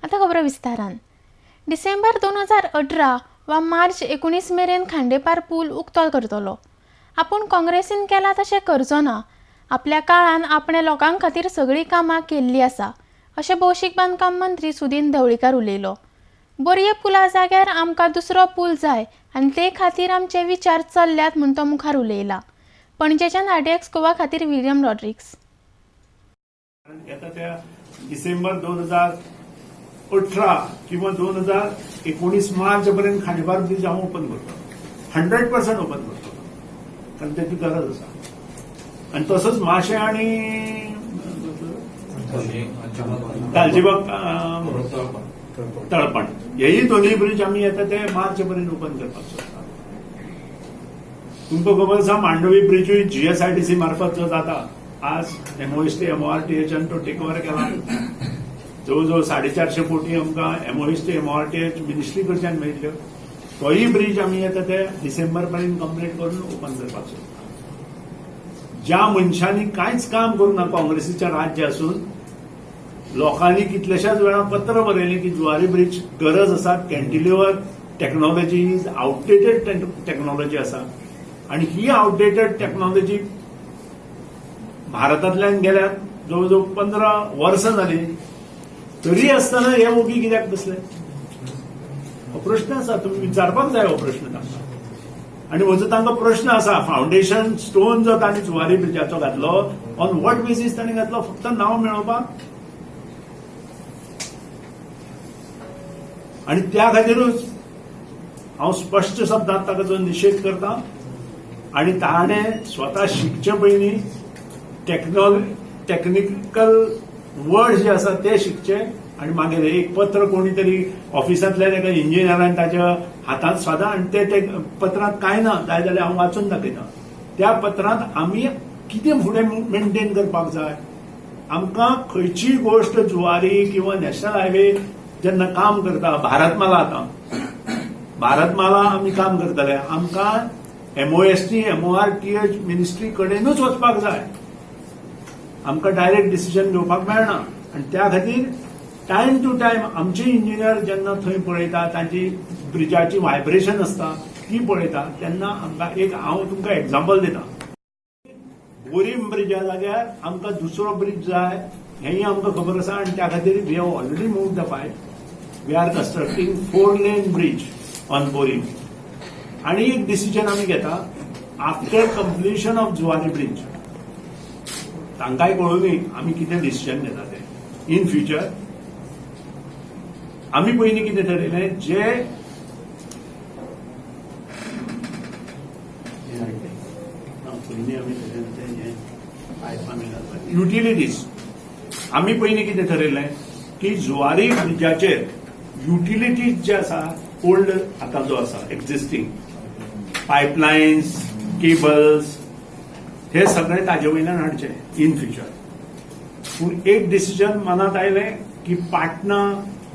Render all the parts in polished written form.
आतां खबरो विस्तारान. डिसेंबर 2018 वा मार्च 19 मेरेन खांडेपार पूल उक्तो करतलो. आपूण काँग्रेसीन केला तशें करचो ना. आपल्या काळान आपणे लोकां खातीर सगळीं कामां केल्लीं आसा अशें भौशीक बांदकाम मंत्री सुदीन ढवळीकार उलयलो. बोरये पुला जाग्यार आमकां दुसरो पूल जाय आनी ते खातीर आमचे विचार चल्ल्यात म्हूण तो मुखार उलयला. पणजेच्यान आरडीएक्स गोवा खातीर विलियम रॉड्रिग्स. येता त्या डिसेंबर 2018 किंवा 2019 मार्च पर्यंत खांडेपार ब्रिज हांव ओपन करतो, 100% ओपन करतो, कारण त्याची गरज आसा. आनी तसोच माशें आनी गालजीबाग तळपण हेय दोनूय ब्रिज आमी येता ते मार्च पर्यंत ओपन करपाक सोदता. तुमकां खबर आसा, मांडवी ब्रिजूय जीएसआयडीसी मार्फत जो जाता, आज एमओएसटी एमओआरटीएचान तो टेक ओवर केला. जवळ जवळ 450 कोटी आमकां एमओएसटी एमओआरटीएच मिनिस्ट्री कडच्यान मेळिल्ल्यो. तोय ब्रिज आमी येता ते डिसेंबर पर्यंत कंप्लीट करून ओपन करपाक सोदता. ज्या मनशांनी कांयच काम करूंक ना, काँग्रेसीचें राज्य आसून लोकांनी कितल्याशाच वेळा पत्र बरयलें की जुवारी ब्रिज गरज आसा, cantilever technology is outdated technology आसा आनी ही आउटडेटेड टेक्नॉलॉजी भारतांतल्यान गेल्यार जवळ जवळ 15 वर्सां जाली, तरी आसतना हे ओगी कित्याक बसले? हो प्रश्न आसा, तुमी विचारपाक जाय हो प्रश्न तांकां. आनी म्हजो तांकां प्रश्न आसा, फावंडेशन स्टोन जो तांणी जुवारी ब्रिजाचो घातलो, ऑन what basis तांणी घातलो? फक्त नांव मेळोवपाक? आनी त्या खातीरूच हांव स्पश्ट शब्दांत ताका जो निशेध करता आनी ताणें स्वता शिकचे पयलीं टॅक्निकल वर्ड जे आसा ते शिकचे आनी मागीर एक पत्र कोणी तरी ऑफिसांतल्यान एका इंजिनियरान ताच्या हातांत सादा आनी ते पत्रांत कांय ना, जाय जाल्यार हांव वाचून दाखयता. त्या पत्रांत आमी कितें फुडें मेंटेन करपाक जाय, आमकां खंयचीय गोश्ट जुवारी किंवा नॅशनल हायवे जेन्ना काम करता, भारतमाला, आतां भारतमाला आमी काम करतले, आमकां एमओएसटी एमओआरटीएच मिनिस्ट्री कडेनूच वचपाक जाय. आमकां डायरेक्ट डिसिजन घेवपाक मेळना आनी त्या खातीर टायम टू टायम आमचे इंजिनियर जेन्ना थंय पळयता, तांची ब्रिजाची व्हायब्रेशन आसता ती पळयता, तेन्ना आमकां एक, हांव तुमकां एग्जाम्पल दिता, बोरीम ब्रिजा जाग्यार आमकां दुसरो ब्रिज जाय हेंय आमकां खबर आसा आनी त्या खातीर we have already move the file. We are constructing 4 lane bridge on Borim. आनी एक डिसिजन आमी घेता after completion of Zuari bridge. तांकांय कळोवनी आमी कितें डिसिजन घेता तें इन फ्युचर. आमी पयलीं कितें ठरयलें, जे पयलीं आमी ठरयलें तें हें पायपां बी युटिलिटीज. आमी पयलीं कितें ठरयलें की जुवारी ब्रिजाचेर युटिलिटीज जे आसा, ओल्ड आतां जो आसा एक्झिस्टींग पायपलायन्स, केबल्स, हे सगळे ताजे वयल्यान हाडचे इन फ्युचर. पूण एक डिसिजन मनात आयलें की पाटणा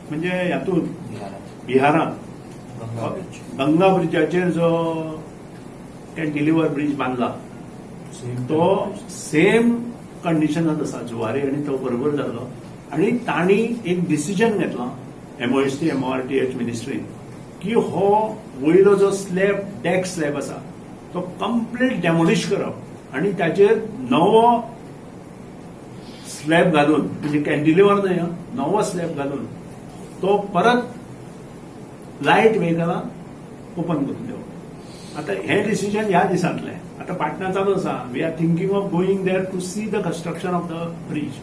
म्हणजे हातूंत बिहारांत गंगा ब्रिजाचेर जो कॅन्टिलिव्हर ब्रीज बांदला तो सेम कंडिशनात आसा जुवारी आनी तो बरोबर जाल्लो. आनी तांणी एक डिसिजन घेतलां एमओएसटी एमओआरटीएच मिनिस्ट्रीन की हो वयलो जो स्लॅब, डेक स्लॅब आसा तो कंप्लीट डेमोलिश करप आनी ताचेर नवो स्लॅब घालून, म्हणजे कॅन्टिलिव्हर न्हय, नवो स्लॅब घालून तो परत लायट व्हेकलांक ओपन करून दिवप. आतां हें डिसिजन ह्या दिसांतलें. आतां पाटणा चालू आसा. We are thinking of going there to see the construction of the bridge.